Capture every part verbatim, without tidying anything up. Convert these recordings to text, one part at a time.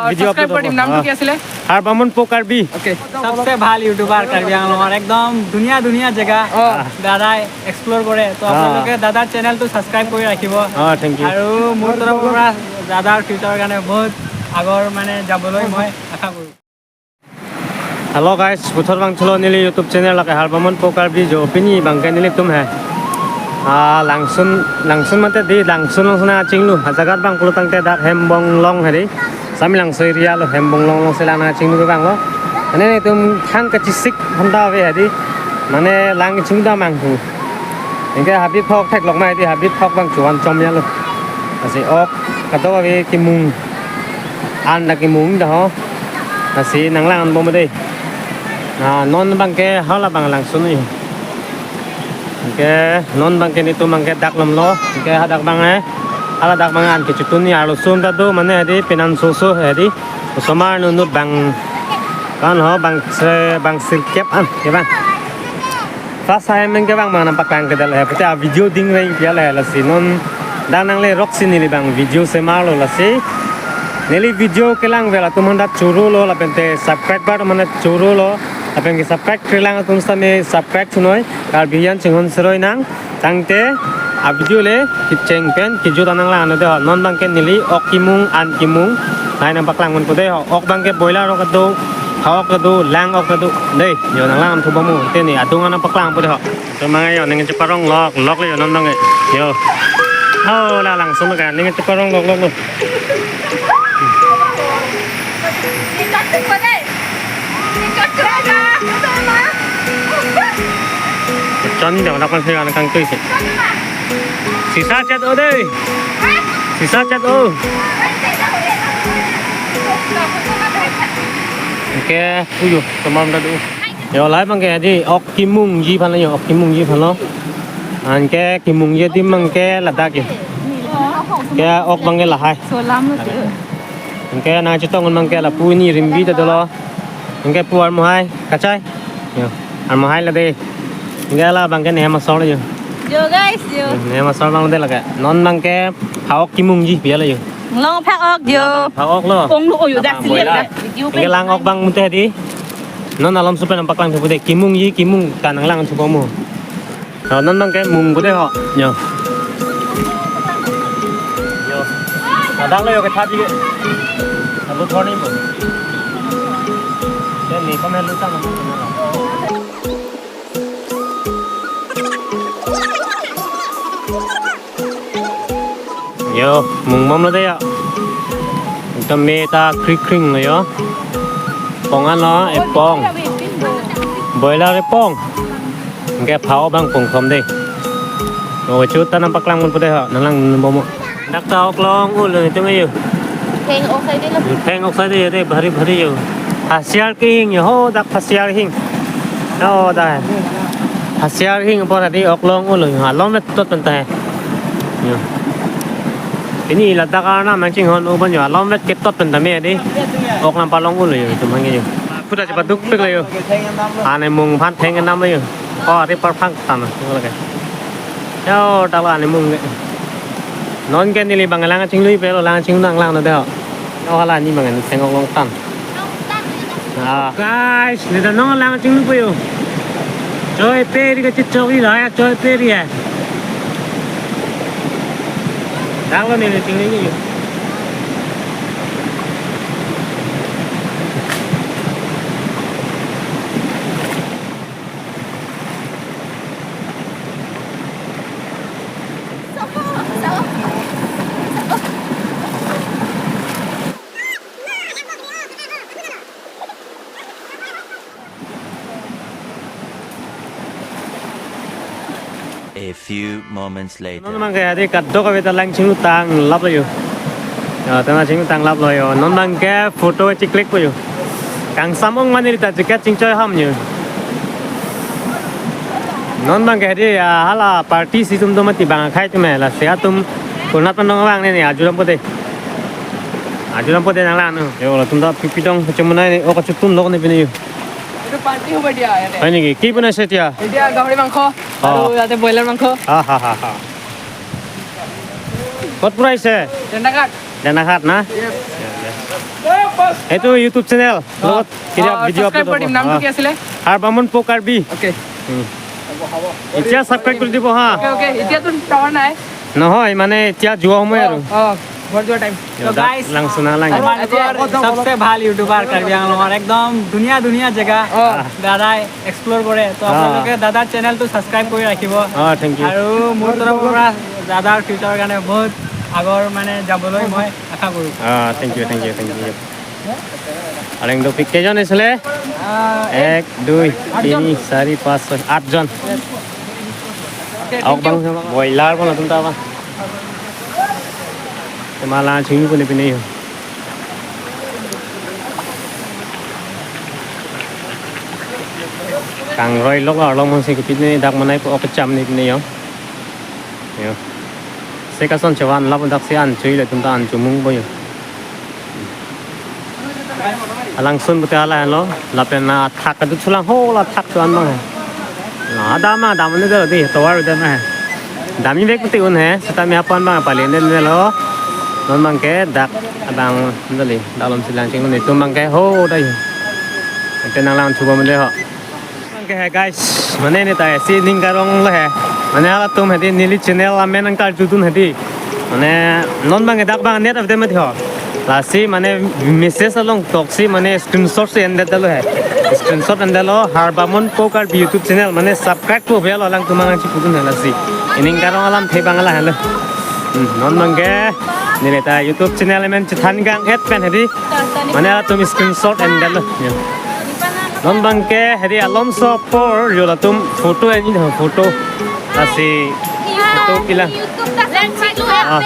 ভিডিঅ' subscribe upload কৰি দিম। হ'ব। নামটো অ। কি আছিলে? হাৰ্বামন পো কাৰ্বি। অ'কে। চবচে ভাল ইউটিউবাৰ কাৰ্বি আংলঙৰ, একদম ধুনীয়া ধুনীয়া জেগা অ। দাদাই এক্সপ্ল'ৰ কৰে। তো অ। আপোনালোকে দাদাৰ চেনেলটো ছাবস্ক্ৰাইব কৰি ৰাখিব। অ, থেংক ইউ। আৰু মোৰ তৰফৰ পৰা দাদাৰ ফিউচাৰৰ কাৰণে বহুত আগৰ মানে যাবলৈ মই আশা কৰোঁ। Hello guys, puthot vangthulo neli YouTube channel lake Harbamon Pokarbi jo pini abangke nelitum he. Ah, Langsun, Langsun mate di Langsun alongsi nangchinglu. Ajagat abang pulo tangte dak Hembong along hedi. Samelangso area lo Hembong along alongsi lang nangchinglu abang lo. Mane nelitum thang kachisik handa ave hedi. Mane lang chingdam abang hu. Anke habit phok theklong ma hedi habit phok abang chuan chom ya lo. Lasi ok kadokave kimung. An dak kimung dak ho. Lasi nanglang an bom dei. Ah, non abangke hala abang Langsun ni. Anke non abangke nelitum abangke dak lom lo. Anke hadak abang eh. Hala dak abang an kechutun ni arlosum ta do mane hedi penan soso hedi. Osomar nunut abang kan ho abang sre abang sirkep an ke abang. First time abangke abang abang nangpaklang kedal he. Pute a video ding reng pial he lasi non dak nangle roksi neli abang video semar lo lasi. Neli video kelang vel atum handa choro lo lapente subscriber atum handa choro lo. Lapen ke subscribe kelang atum sitame subscribe thunoi. Karbi an chinghon seroi nang. Tangte a video le kecheng pen kejut an nanglang an dei ho. Non abangke neli ok kimung an kimung. Nai nangpaklang un po dei ho. Ok abangke boiler ok kedo, ha ok kedo, lang ok kedo. Dei, yo nanglang an thu bom mo. Te ni adung an nangpaklang po dei ho. To mangai yo ning cheparong lok, lok le yo non abangke. Yo. Oh, la Langsun ka ning cheparong lok lok lo. Chon dong dak kan sih anak kangtui sih. Sisa chat o dei. Sisa chat o. Anke puyo tomam dadu. Yo lai abangke di ok kimungji aphan lo yo, ok kimungji aphan lo. Anke kimungji adim abangke ladak ke. Ke ok abangke lahai. Solam lo tu. Anke nangchetong abangke lapu ni rimbi ta dolo. Anke pu armuhai kachai. Yo, armuhai la dei. Anke la abangke nehem asor yo. Yo guys, yo. Nehem asor abang dei lake. Non abangke phak ok kimungji pi la yo. Long phak ok yo. Phak ok lo. Ong lo o yo dak sini boiler. Dak. Anke lang ok abang mute di. Non alomso pen nangpaklang thupo dei kimungji kimung ta nanglang thupo mo. Ho non abangke mung ko dei ho. Yo. Yo. Ladak lo yo kethabi ke. Alu thorni bo. Ke ni kame lu tang. Yo, mung bom lo dei ya. Ekdom me ta krik kring lo yo. Pong an lo, epong. Boiler epong. Anke phak ok abang pong thom dei. Mo chu ta nangpaklang un po dei ho, nanglang bom mo. Dak ta ok long o lo itum yo. Theng ok sai dei lo. Theng ok sai dei dei, bhari bhari yo. Hasiar kehing yo, ho dak hasiar hing. Oh, dah. Hasiar hing apor hadi ok long o lo, along vet tot pen ta he. Yo. Pini ladak arnam nangchinghon o bon yo, along vet ketot pen ta me di. Ok nangpalong o lo yo, itum hang yo. Puta chepaduk pik lo yo. An emung aphan theng enam lo yo. Oh, ari parphang tan lo lake. Yo, dak la an emung ke. Non ke neli abang lang chinglu pe lo lang chinglu nanglang no dei ho. Yo hala ni abang ni theng ok long tan. Ah. Guys, neli ta non lang chinglu po yo. Choi pe ri kachechok ri la ya, choi pe ri ya. Dak lo neli chinglu ni. A few moments later. Non abangke hadi kadokave ta lang chinglu tang lap lo yo. Ya, tang chinglu tang lap lo yo. Non abangke photo cheklik po yo. Kangsam ong mane ta jacket chingchoi ham yo. Non abangke hadi ya hala party si tum do mati abang akhai tum la si atum konat pen dong abang ne ne ajuram po dei. Ajuram po dei nanglang no. Yo latum ta pipi dong chemunai ne ok kachutun lok ne pini yo. এইটো পাৰ্টি হ'ব দিয়া ইয়াতে। হয় নেকি? কি বনাইছে এতিয়া? এতিয়া গাহৰি মাংস অ। আৰু ইয়াতে ব্ৰইলাৰ মাংস। হা, হা, হা, হা। ক'ত পৰা আহিছে? ডেনাঘাট। ডেনাঘাট না? Yes। এইটো YouTube চেনেল, অ, লগত কেতিয়া অ, ভিডিঅ' ছাবস্ক্ৰাইব আপলোড কৰি দিম। হ'ব? নামটো অ। কি আছিলে? হাৰবামন পো কাৰ্বি। অ'কে। উম। এতিয়া ছাবস্ক্ৰাইব কৰি দিব হা। Okay, okay. এতিয়াতো টাৱাৰ নাই। নহয়, মানে এতিয়া যোৱা সময় আৰু। অ, অ, ঘৰ যোৱা টাইম। তো দাদা, গাইছ, লাংচুনা লাং। আমাৰ আজি চবচে ভাল ইউটিউবাৰ কাৰ্বি আংলঙৰ একদম ধুনীয়া ধুনীয়া জেগা অ। দাদাই এক্সপ্ল'ৰ কৰে। তো অ। আপোনালোকে দাদাৰ চেনেলটো ছাবস্ক্ৰাইব কৰি ৰাখিব। অ, থেংক ইউ। আৰু মোৰ তৰফৰ পৰা দাদাৰ ফিউচাৰৰ কাৰণে বহুত আগৰ মানে যাবলৈ মই আশা কৰোঁ। অ, thank you, thank you, thank you. Areng dopik, কেইজন আছিলে? আহ, এক, দুই, আঠজন। তিনি, চাৰি, পাঁচ, ছয়, আঠজন। অ'কে, আহক থেংক ইউ। বাং, ব্ৰইলাৰ বনাই দিম তাৰপৰা। Kemala chingkuni pini yo. Kangroi lok arlo monsi kepini dak manai po okcham ni pini yo. Yo. Sekason chevan lap dak si an chui le tum ta an chumung bo yo. Alangsun pute hala helo, lapen na thak kadu chulang ho la thak chuan bang he. Na dam na dam ne do di tovar do na he. Dam ni bek pute un he, seta mi hapan bang pale ne ne lo. Non bang ke dak abang dali dalom silang ching ne tum bang ke ho dai. Ante nang lang chuba mele ho. Bang ke hai guys, mane ne ta si ning karong lo hai. Mane halatum hedi neli channel amen nang karjudun hedi. Mane non bang dak bang net update mati ho. Lasi mane message along toksi mane screenshot si endet lo hai. Screenshot endet lo Harbamon Kokar YouTube channel mane subscribe to bell alangtum nang chipudun hai lasi. Ining karong alamthe bang la halo. Hmm, non bang ke neli ta YouTube channel amen chethan gang et pen hedi. Mane halatum screenshot endet lo. Ya. Non bang ke hedi alomso apor yo latum photo eni do photo. Lasi photo pila. YouTube ta subscribe tha. Ah.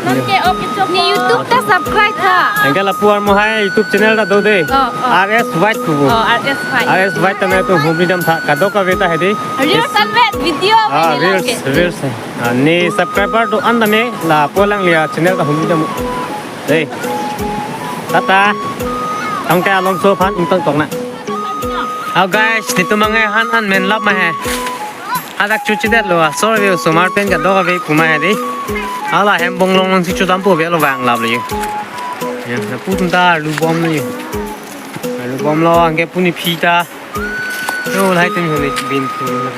Nonke okay chok. Ni YouTube ta subscribe tha. Anke lapu armo hai YouTube channel ta do de. Oh, oh. R S White kubu. Oh, R S White. R S White tame tu humri dam tha kadokave ta hedi. Reels anvet video. Ah, anvet reels, lake. Reels. Ah, ni subscriber do an tame lapu alangli a channel ta humri dam. Dei. Tata. Tangte alomso aphan ingtong tong na. How guys, nitum bang ke han an men lap ma he. Hadak chuchi det lo, asor ve osomar pen kadokave pu ma he dei. Hala hem bonglong long si chudam pu ve lo vang lap lo yo. Ya, na pu tum ta alu bom lo yo. Alu bom lo, anke puni phi ta. Yo, lahai tum huni bin phu lo.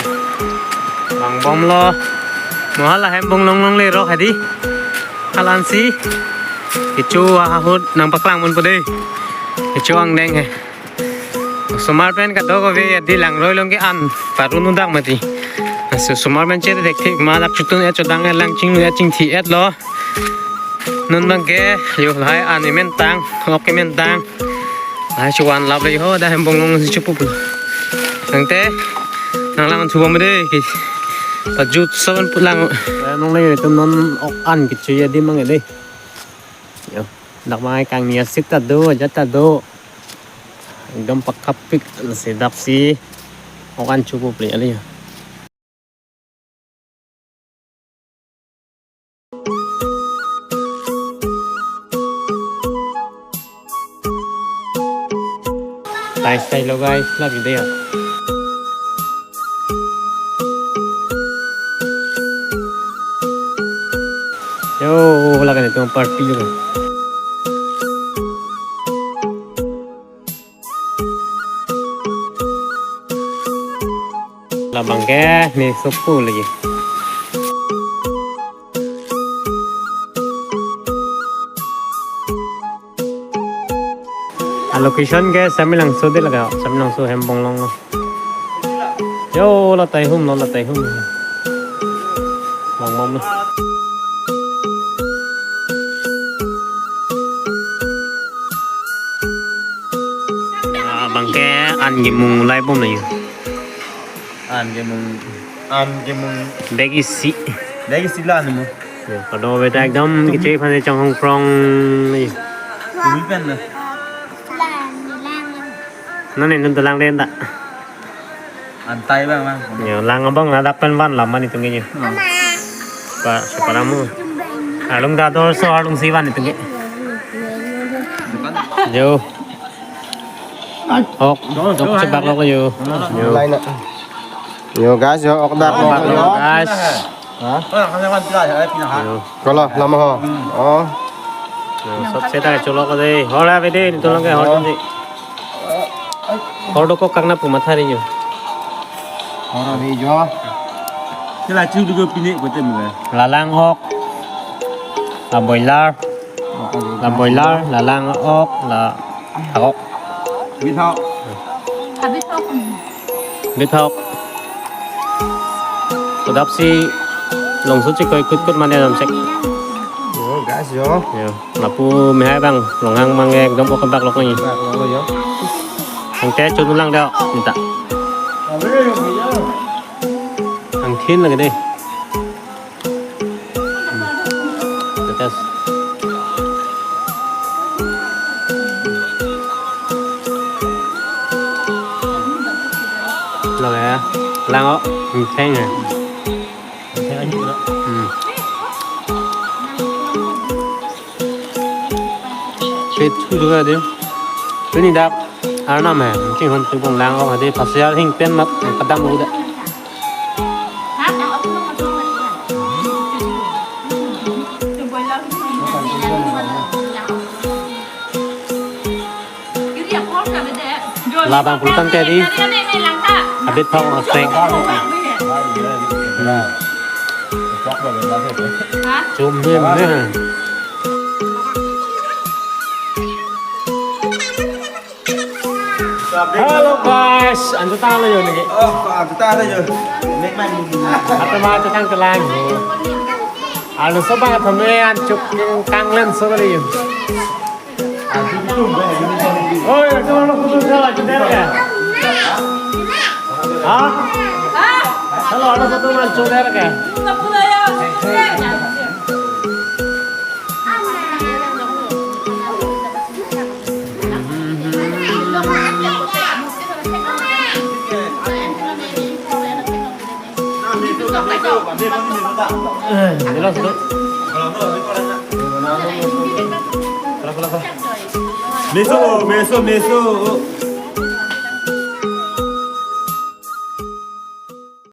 Vang bom lo. Mo hala hem bonglong long le rok hedi. Halan si. Kecho ahut nang paklang mon po dei. Kecho angdeng he. Osomar pen kadokave adi langroi long ke an parun udak mati. Aso osomar pen chere dek thik ma dak chutun et chodang et lang chinglu et chingthi et lo. Non bang ke yo lahai an emen tang, ok emen tang. Lahai chuan lap le ho da hem bonglong si chupu pu. Tangte nang lang chuba mede ke. Pajut saban pu lang. Nang le tum non ok an kecho ya di mang de. Yo, dak mai kangni asit ta do, ajat ta do. Ekdom pakapik si dak si okan chukup le ali. Guys, tailo guys, lagi dei ya. Yo, laga netum party lo. Labang ke ne sopo lagi. A location ke Samelangso de laga, Samelangso hem bonglong lo. Yo, la tai hum lo, la tai hum. Bang bom lo. Ah, bang ke an kemung lai bom lo yo. An kemung, an kemung. Bag isi. Bag isi la ni mo. Ya, kadokave ta ekdom keche aphan chonghong prong ni. Tumi pen na. Nani nun dolang den ta. Antai bang bang. Ya, lang abang ladak pen van lam mani tungge ni. Oh. Pa, separamu. Arlung dador so arlung si van tungge. Yo. Ok, ok, chebak lo yo. Yo. Lai na. Yo guys, yo ok dak lo. Bak lo, yo. Guys. Ha? Yo. Kolo, lama ho. Oh. Sob seta cholok dei. Hor ave dei, nitulong ke hor dei. Hor dokok kangna pu matha ri jo. Hor ave jo. Sila chu dugo pine kote mule. La lang-ok. La boiler. La boiler, la lang-ok, la hak-ok. Bithok. Bithok. Kodapsi longso chikoi kutkut mane damsek. Yo, guys, yo. Yo, lapu mehai abang, longhang abang ekdom ok bak lok ni. Bak lok yo. Angke chun lang deo, minta. Angthin lagi dei. Tetes. Lo ya. Lang-ok. Theng ya. Theng anju lo. Hmm. Pet thu dua dei. Pini dak Arnam hai. Mungkin hon tu bong lang-ok dei, pasal hing pen mat kadam udah. Labang pultan tadi. Abithok snack. Chum bim ne. Hello guys, anju tang lo yo niki. Oh, anju tang lo yo. Mek man. Atama anju tang kelang. Alo so bang atame anchuk kanglen so kali yo. Oi, anju lo kutu sa la jender ke. Ha? Hello, alo so tu man jender ke. Meso, meso, meso.